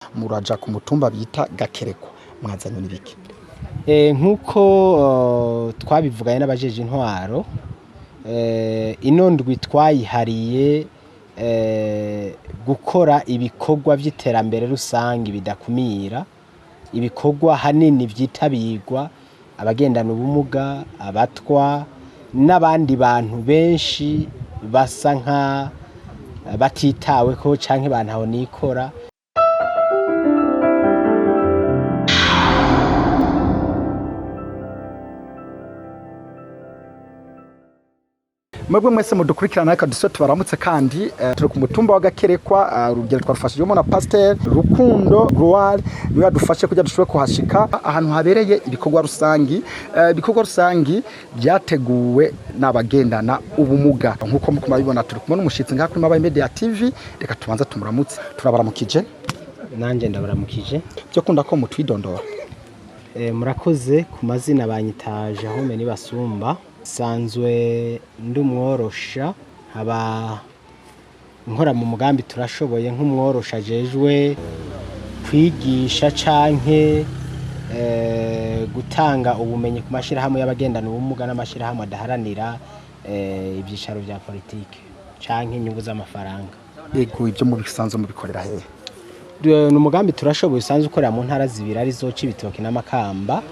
Muraja ku mutumba bita Gakerekwa, mwazanywe n'ibiki? Nk'uko twabivuganye n'abajeje intwaro, ino ndwi twayihariye gukora ibikorwa vy'iterambere rusangi bidakumira, ibikorwa hanini vyitabirwa abagendana ubumuga, abatwa n'abandi bantu benshi basa nka batitaweko canke bantaho nikora. Mwebwe mwese mudukurikirana, reka duse tubaramutse kandi turi ku mutumba wa Gakerekwa. Urugero twarufashijwemo na Pasteur Rukundo Gloire, niwe yadufashe kugira dushobore kuhashika ahantu habereye ibikorwa rusangi, ibikorwa rusangi byateguwe n'abagendana ubumuga. Nkuko muko murabibona, turi kumwe n'umushitsi ngaha kuri Mabayi Media TV. Reka tubanze tumuramutse. Turabaramukije. Nanje ndabaramukije. Byo kunda ko mutwidondora. Murakoze. Ku mazina banyita Jérôme Nibasumba, sanzwe ndi umworosha, nkaba nkora mu mugambi Turashoboye nk'umworosha ajejwe kwigisha canke gutanga ubumenyi ku mashirahamwe y'abagendana ubumuga n'amashirahamwe adaharanira ivyicaro vya politike canke inyungu z'amafaranga. Ego, ibyo mu bisanzwe mubikorera hehe? Ni umugambi Turashoboye usanzwe ukorera mu ntara zibiri, arizo Cibitoke n'Amakamba,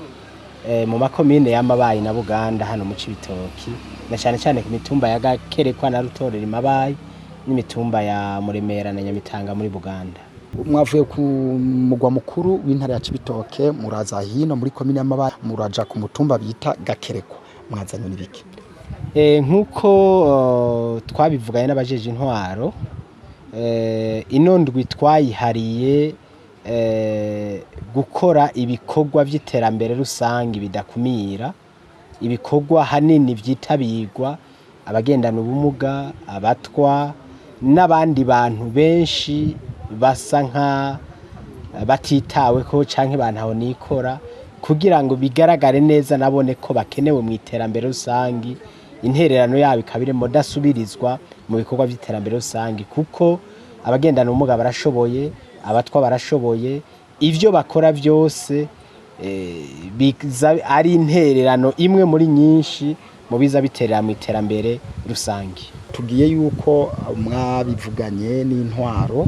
mu makomine y'Amabayi na Buganda hano mu Cibitoki, na cane cane ku mitumba ya Gakerekwa na Rutorero Mabayi n'imitumba ya Muremera na Nyamitanga muri Buganda. Mwavuye ku mugwa mukuru w'intara ya Cibitoke, muraza hino muri komine y'Amabayi, muraja ku mutumba bita Gakerekwa, mwazanywe n'ibiki? Nk'uko twabivuganye n'abajeje intwaro, ino ndwi twayihariye gukora ibikorwa vy'iterambere rusangi bidakumira, ibikorwa hanini vyitabirwa abagendana ubumuga, abatwa n'abandi bantu benshi basa nka batitaweko canke bantaho nikora, kugira ngo bigaragare neza nabone ko bakenewe mu iterambere rusangi, intererano yabo ikaba irimo dasubirizwa mu bikorwa vy'iterambere rusangi, kuko abagendana ubumuga barashoboye, abatwa barashoboye, ivyo bakora vyose biza ari intererano imwe muri nyinshi mu biza biterera mu iterambere rusangi. Tubwiye yuko mwabivuganye n'intwaro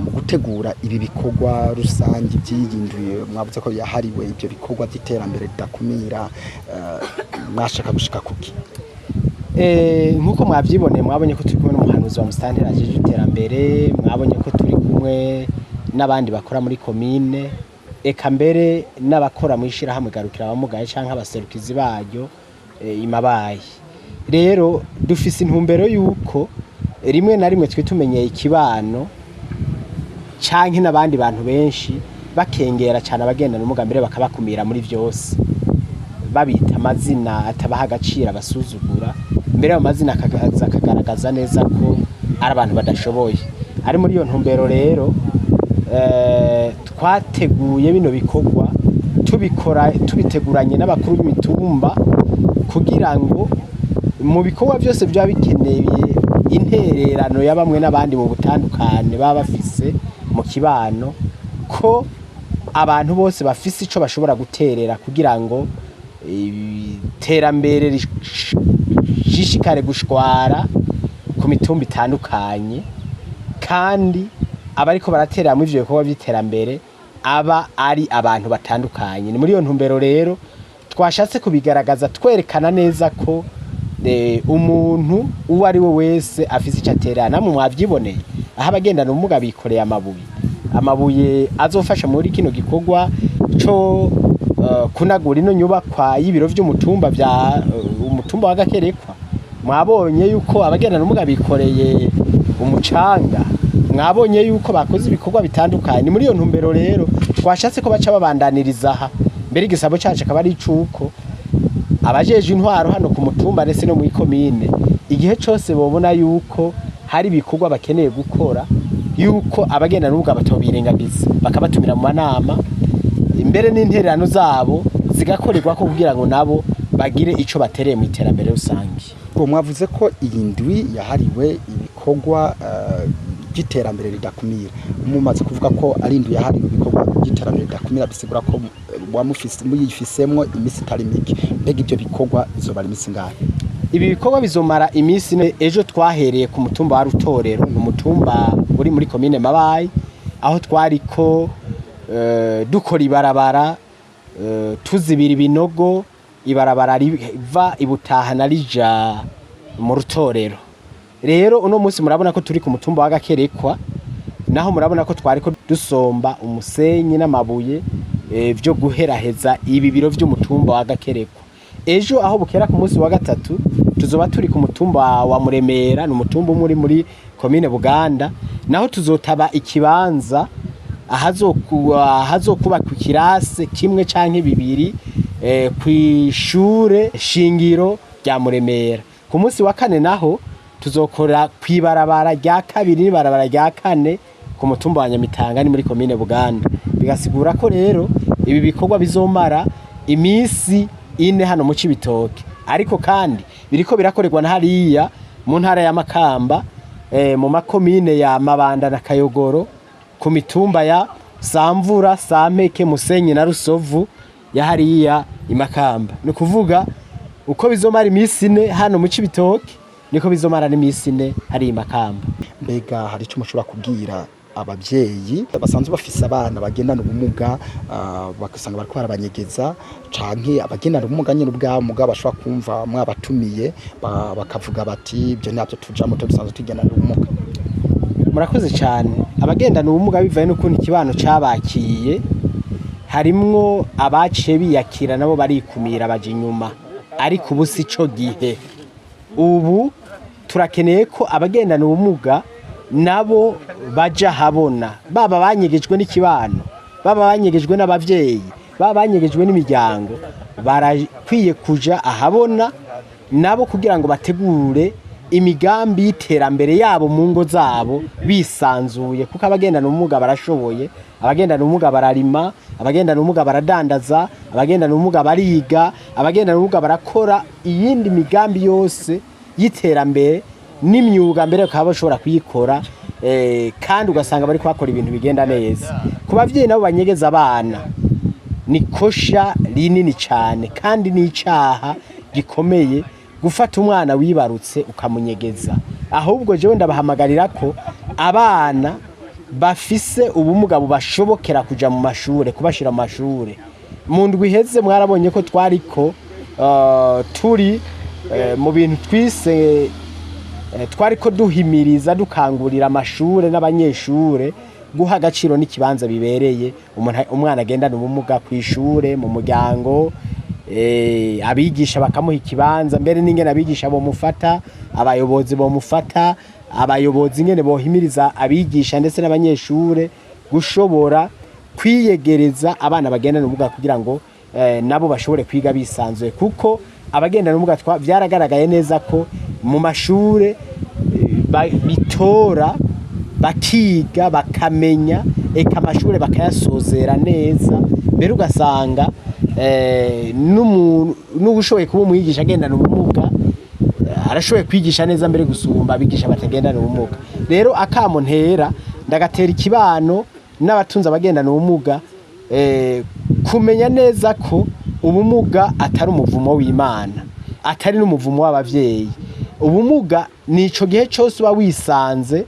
mu gutegura ibi bikorwa rusangi by'iyi mwavuze ko yahariwe ibyo bikorwa by'iterambere ridakumira, mwashaka gushika kuki? Nk'uko mwavyiboneye, mwabonye ko turi kumwe n'umuhanuzi wa musitanteri ajejwe iterambere, mwabonye ko turi kumwe n'abandi bakora muri komine, eka mbere n'abakora mu ishirahamwe Garukira Abamugaye canke abaserukizi baryo imabayi. Rero dufise intumbero yuko rimwe na rimwe twe tumenyeye ikibano canke n'abandi bantu benshi bakengera cane abagendana ubumuga, mbere bakabakumira muri vyose, babita amazina atabaha agaciro, abasuzugura, mbere ayo mazina akaza akagaragaza neza ko ari abantu badashoboye. Ari muri iyo ntumbero rero twateguye bino bikorwa, tubikora tubiteguranye n'abakuru b'imitumba, kugira ngo mu bikorwa byose byaba bikeneye intererano ya bamwe n'abandi mu butandukane baba bafise mu kibano, ko abantu bose bafise ico bashobora guterera kugira ngo iterambere rishishikare gushwara ku mitumba itandukanye, kandi abariko baraterera muri ivyo bikorwa vy'iterambere aba ari abantu batandukanye. Ni muri iyo ntumbero rero twashatse kubigaragaza, twerekana neza ko umuntu uwo ari we wese afise ico aterera. Namwe mwavyiboneye aho abagendana ubumuga bikoreye amabuye, amabuye azofasha muri kino gikorwa co kunagura ino nyubakwa y'ibiro vy'umutumba vya umutumba wa Gakerekwa. Mwabonye yuko abagendana ubumuga bikoreye umucanga, mwabonye yuko bakoze ibikorwa bitandukanye. Ni muri iyo ntumbero rero twashatse ko baca babandaniriza aha. Mbere igisabo cacu akaba ari icuko abajeje intwaro hano ku mutumba ndetse no muri komine, igihe cose bobona yuko hari ibikorwa bakeneye gukora, yuko abagendana ubumuga batobirengagiza, bakabatumira mu manama, imbere n'intererano zabo zigakorerwa ko kugira ngo nabo bagire ico batereye mu iterambere rusange. Ubwo mwavuze ko iyi ndwi yahariwe ibikorwa by'iterambere ridakumira. Mumaze kuvuga ko ari indwi yahariwe ibikorwa by'iterambere ridakumira, bisigura ko muyifisemwo iminsi itari mike. Mbega ibyo bikorwa bizobara iminsi ingahe? Ibi bikorwa bizomara iminsi 4. Ejo twahereye ku mutumba wa Rutorero, ni umutumba uri muri komine Mabayi, aho twariko dukora ibarabara, tuzibira ibinogo, ibarabara riva ibutahana rija mu Rutorero. Rero uno munsi murabona ko turi ku mutumba wa Gakerekwa, naho murabona ko twariko dusomba umusenyi n'amabuye vyo guheraheza ibi biro vy'umutumba wa Gakerekwa. Ejo aho bukera, ku munsi wa gatatu, tuzoba turi ku mutumba wa Muremera, ni umutumba umwe uri muri komine Buganda, naho tuzotaba ikibanza ahazokubakwa ikirase kimwe canke bibiri kw'ishure shingiro rya Muremera. Ku munsi wa kane naho tuzokora kw'ibarabara rya kabiri n'ibarabara rya kane ku mutumba wa Nyamitanga, ni muri komine Buganda. Bigasigura ko rero ibi bikorwa bizomara iminsi 4 hano mu Cibitoke, ariko kandi biriko birakorerwa na hariya mu ntara ya Makamba, mu makomine ya Mabanda na Kayogoro, ku mitumba ya Samvura, Sampeke, Musenyi na Rusovu ya hariya i Makamba. Ni ukuvuga uko bizomara iminsi 4 hano mu Cibitoke, niko bizomara n'iminsi 4 hariya i Makamba. Mbega hari icyo mushobora kubwira abavyeyi basanzwe bafise abana bagendana ubumuga, bagasanga bariko barabanyegeza, canke abagendana ubumuga nyene ubwabo, mugabo bashobora kumva mwabatumiye bakavuga bati: "Ibyo ntabyo tujamo, dusanzwe tugendana ubumuga"? Murakoze cyane. Abagendana ubumuga, bivaye n'ukuntu ikibano cabakiye, harimwo abaciye biyakira nabo barikumira baja inyuma, ariko ubu si co gihe. Ubu turakeneye ko abagendana ubumuga nabo baja habona, baba banyegejwe n'ikibano, baba banyegejwe n'abavyeyi, baba banyegejwe n'imiryango, barakwiye kuja ahabona nabo kugira ngo bategure imigambi y'iterambere yabo mu ngo zabo bisanzuye, kuko abagendana ubumuga barashoboye. Abagendana ubumuga bararima, abagendana ubumuga baradandaza, abagendana ubumuga bariga, abagendana ubumuga barakora iyindi migambi yose y'iterambere n'imyuga, mbere bakaba bashobora kuyikora, kandi ugasanga bari kuhakora ibintu bigenda neza. Ku bavyeyi nabo banyegeza abana, ni kosha rinini cyane kandi n'icaha gikomeye gufata umwana wibarutse ukamunyegeza. Ahubwo jewe ndabahamagarira ko abana bafise ubumuga bubashobokera kuja mu mashure, kubashira mu mashure. Mu ndwi iheze mwarabonye ko twariko turi mu bintu twise twariko duhimiriza, dukangurira amashure n'abanyeshure guha agaciro n'ikibanza bibereye umwana agendana ubumuga ku ishure, mu muryango, abigisha bakamuha ikibanza, mbere n'ingene abigisha bomufata, abayobozi bomufata, abayobozi ingene bohimiriza abigisha ndetse n'abanyeshure gushobora kwiyegereza abana bagendana ubumuga kugira ngo nabo bashobore kwiga bisanzuye, kuko abagendana ubumuga vyaragaragaye neza ko mu mashure bitora, bakiga, bakamenya, eka amashure bakayasozera neza. Mbere ugasanga n'uwushoboye kuba umwigisha agendana ubumuga arashoboye kwigisha neza mbere gusumba abigisha batagendana ubumuga. Rero akamo ntera ndagatera ikibano n'abatunze abagendana ubumuga, kumenya neza ko ubumuga atari umuvumo w'Imana, atari n'umuvumo w'abavyeyi. Ubumuga ni ico gihe cose uba wisanze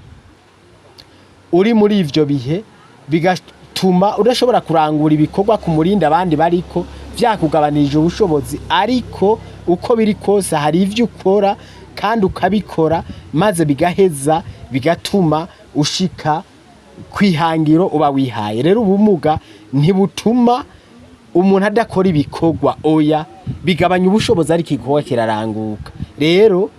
uri muri ivyo bihe, bigatuma udashobora kurangura ibikorwa ku murindi abandi bariko, vyakugabanirije ubushobozi, ariko uko biri kose hari ivyo ukora kandi ukabikora, maze bigaheza bigatuma ushika kwihangiro uba wihaye. Rero ubumuga ntibutuma umuntu adakora ibikorwa, oya, bigabanya ubushobozi ariko igikorwa kiraranguka. Rero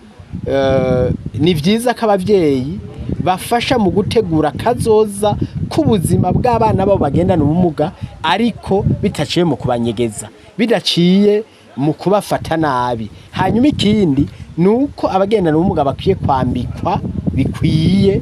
ni vyiza ko abavyeyi bafasha mu gutegura kazoza k'ubuzima bw'abana babo bagendana ubumuga, ariko bitaciye mu kubanyegeza, bidaciye mu kubafata nabi. Hanyuma ikindi ni uko abagendana ubumuga bakwiye kwambikwa bikwiye,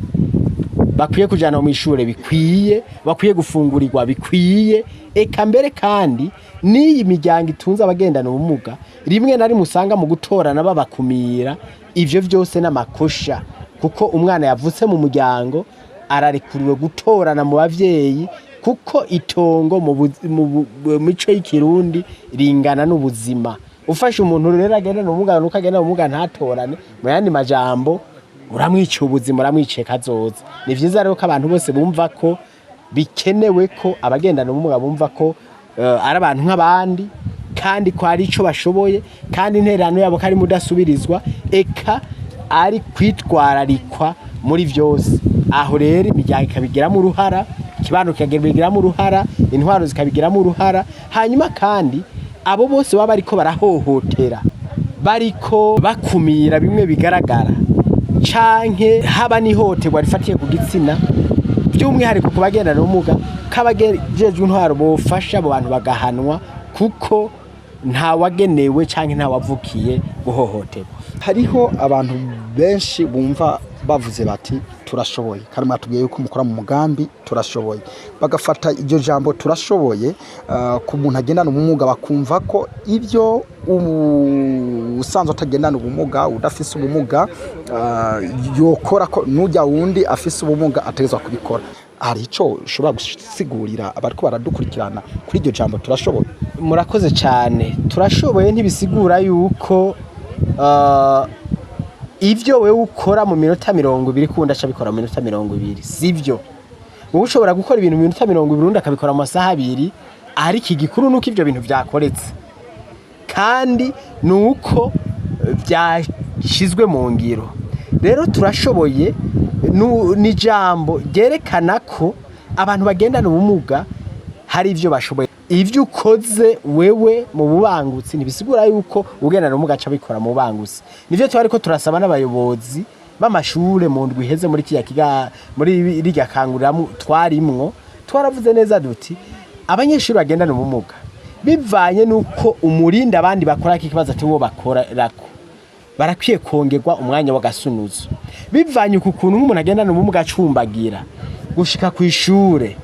bakwiye kujana mu ishure bikwiye, bakwiye gufungurirwa bikwiye. Eka mbere kandi n'iyi miryango itunze abagendana ubumuga, rimwe na rimwe usanga mu gutorana babakumira. Ivyo vyose n'amakosha, kuko umwana yavutse mu muryango ararekuriwe gutorana mu bavyeyi, kuko itongo mu mico y'ikirundi ringana n'ubuzima. Ufashe umuntu rero agendana ubumuga, nuko agendana ubumuga ntatorane, mu yandi majambo uramwica ubuzima, uramwiciye kazoza. Ni vyiza rero ko abantu bose bumva ko bikenewe ko abagendana ubumuga bumva ko ari abantu nk'abandi, kandi ko hari ico bashoboye, kandi intererano yabo ko ari mudasubirizwa, eka ari kwitwararikwa muri vyose. Aho rero imiryango ikabigiramo uruhara, ikibano kikabigiramo uruhara, intwaro zikabigiramo uruhara. Hanyuma kandi abo bose baba bariko barahohotera, bariko bakumira bimwe bigaragara, canke haba n'ihohoterwa rifatiye ku gitsina, by'umwihariko ku bagendana ubumuga, k'abajejwe intwaro bofasha abo bantu bagahanwa, kuko ntawagenewe canke ntawavukiye guhohoterwa. Hariho abantu benshi bumva bavuze bati turashoboye, kandi mwatubwiye yuko mukora mu mugambi turashoboye, bagafata iryo jambo turashoboye ku muntu agendana ubumuga, bakumva ko ibyo usanzwe atagendana ubumuga, udafise ubumuga, yokora ko nujya wundi afise ubumuga ategerezwa kubikora. Hari ico ushobora gusigurira abariko baradukurikirana kuri iryo jambo turashoboye? Murakoze cyane. Turashoboye ntibisigura yuko ivyo wewe ukora mu minota 20 kundi aca abikora mu minota 20. Sivyo. Wowe ushobora gukora ibintu mu minota 20, undi akabikora mu masaha 2, ariko igikuru nuko ivyo bintu vyakoretse kandi nuko byashyizwe mu ngiro. Rero turashoboye ni ijambo ryerekana ko abantu bagendana ubumuga hari ivyo bashoboye. Ivyo ukoze wewe mu bubangutsi ntibisigura yuko ugendana ubumuga aca abikora mu bubangutsi. Nivyo twari ko turasaba n'abayobozi b'amashure mu ndwi iheze muri kiriya kiga, muri rirya kanguriramu twarimwo, twaravuze neza duti abanyeshuri bagendana ubumuga, bivanye nuko umurinda abandi bakora ikibazo ati wo bakorerako, barakwiye kongerwa umwanya w'agasunuzo, bivanye ku kuntu nk'umuntu agendana ubumuga acumbagira gushika ku ishure,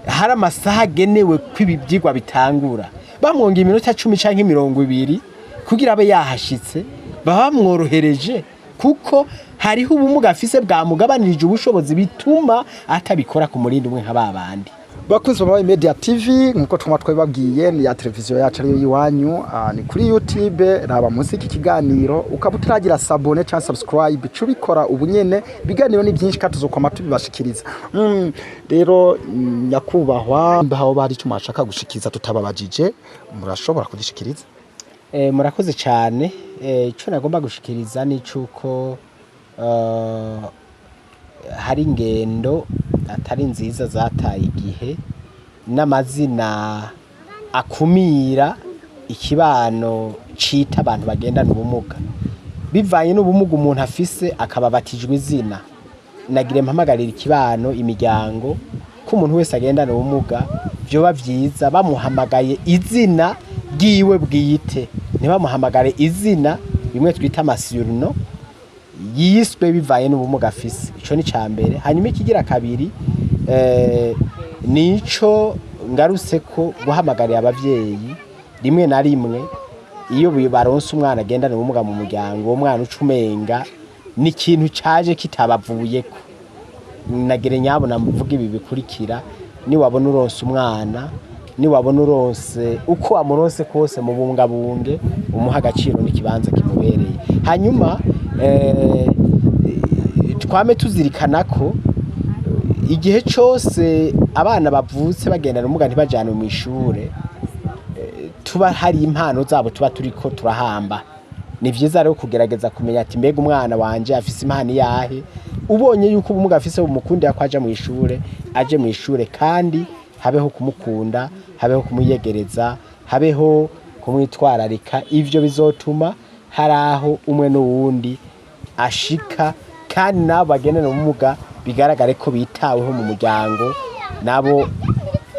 hari amasaha agenewe ko ibi byigwa bitangura, bamwongera iminota 10 canke 20 kugira abe yahashitse, baba bamworohereje, kuko hariho ubumuga afise bwamugabanirije ubushobozi bituma atabikora ku murindi umwe nka babandi. Bakunzi ba Media TV, nkuko twuma twababwiye, ni ya televiziyo yacu ariyo yiwanyu, ni kuri YouTube. Raba munsi iki kiganiro, ukaba utaragira s'abonner cyangwa subscribe, cubikora ubu nyene. Ibiganiro ni byinshi kandi tuzokwama tubibashikiriza. Rero nyakubahwa, mbaho bari icyo mwashaka gushikiriza tutababajije, murashobora kugishikiriza. Murakoze cyane. Ico nagomba gushikiriza ni cuko hari ingendo atari nziza zataye igihe n'amazina akumira ikibano cita abantu bagendana ubumuga, bivanye n'ubumuga umuntu afise akaba abatijwe izina. Nagire mpamagarira ikibano, imiryango, ko umuntu wese agendana ubumuga vyoba vyiza bamuhamagaye izina ryiwe bwite, ntibamuhamagare izina bimwe twita ama surnoms yiswe bivanye n'ubumuga afise. Ico ni ca mbere. Hanyuma ikigira kabiri, nico ngarutse ko guhamagarira abavyeyi, rimwe na rimwe iyo baronse umwana agendana ubumuga mu muryango, uwo mwana uca umenga ni ikintu caje kitabavuyeko. Nagire nyabona mvuga ibi bikurikira: niwabona uronse umwana, niwabona uronse, uko wamuronse kose mubungabunge, umuha agaciro n'ikibanza kimubereye. Hanyuma twame tuzirikana ko igihe cose abana bavutse bagendana ubumuga ntibajanwe mw'ishure, tuba hari impano zabo tuba turiko turahamba. Ni vyiza rero kugerageza kumenya ati mbega umwana wanje afise impano iyahe? Ubonye yuko ubumuga afise bumukundira ko aja mw'ishure, aje mw'ishure, kandi habeho kumukunda, habeho kumuyegereza, habeho kumwitwararika. Ivyo bizotuma hari aho umwe n'uwundi ashika, kandi nabo bagendana ubumuga bigaragare ko bitaweho mu muryango, nabo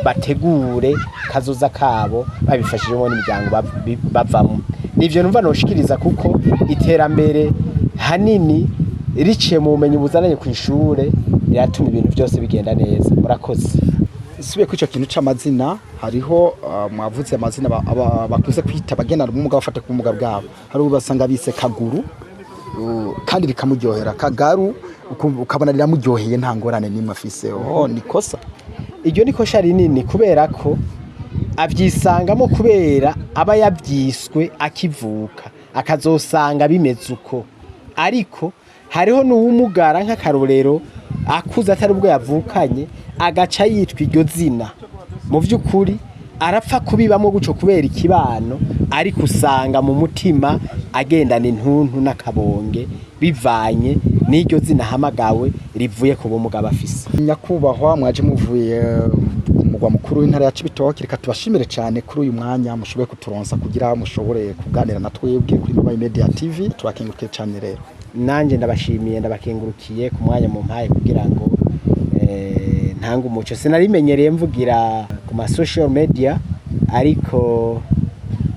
bategure kazoza kabo babifashijemo n'imiryango bavamwo. Nivyo numva noshikiriza, kuko iterambere hanini riciye mu bumenyi buzananye kw'ishure riratuma ibintu byose bigenda neza. Murakoze. Subiye kuri ico kintu c'amazina, hariho mwavuze amazina bakunze kwita abagendana ubumuga bafata ku bumuga bwabo, hari uwo basanga bise Kaguru. kandi rikamuryohera. Kagaru ukabona riramuryoheye, nta ngorane n'imwe afise. Oh, ni kosa? Iryo ni kosha rinini, kubera ko abyisangamo, kubera aba yabyiswe akivuka, akazosanga bimeze uko. Ariko hariho n'uwumugara, nk'akarorero akuze atari ubwo yavukanye, agaca yitwa iryo zina. Mu by'ukuri arapfa kubibamo gutyo kubera ikibano, ariko usanga mu mutima agendana intuntu n'akabonge bivanye n'iryo zina ahamagawe rivuye ku bumuga aba afise. Nyakubahwa, mwaje muvuye ku mugwa mukuru w'intara ya Cibitoke, reka tubashimire cyane kuri uyu mwanya mushoboye kuturonsa kugira mushobore kuganira na twebwe kuri Mobile Media TV. Turakengurukiye cyane rero. Nanjye ndabashimiye, ndabakengurukiye ku mwanya mumpaye kugira ngo ntange umuco. Sinarimenyereye mvugira ku ma social media, ariko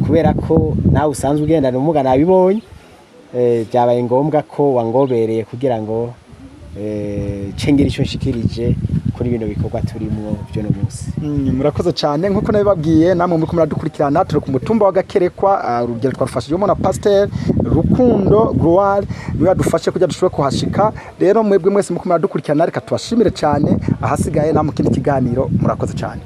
kubera ko nawe usanzwe ugendana ubumuga nabibonye, byabaye ngombwa ko wangobereye kugira ngo ce ngira icyo nshikirije kuri bino bikorwa turimwo by'uno munsi. Murakoze cyane. Nkuko nabibabwiye, namwe muriko muradukurikirana, turi ku mutumba wa Gakerekwa. Urugero twarufashijwemo na Pasteur Rukundo Gloire, niwe yadufashe kugira dushobore kuhashika. Rero mwebwe mwese muriko muradukurikirana, reka tubashimire cyane. Ahasigaye namwe kindi kiganiro. Murakoze cyane.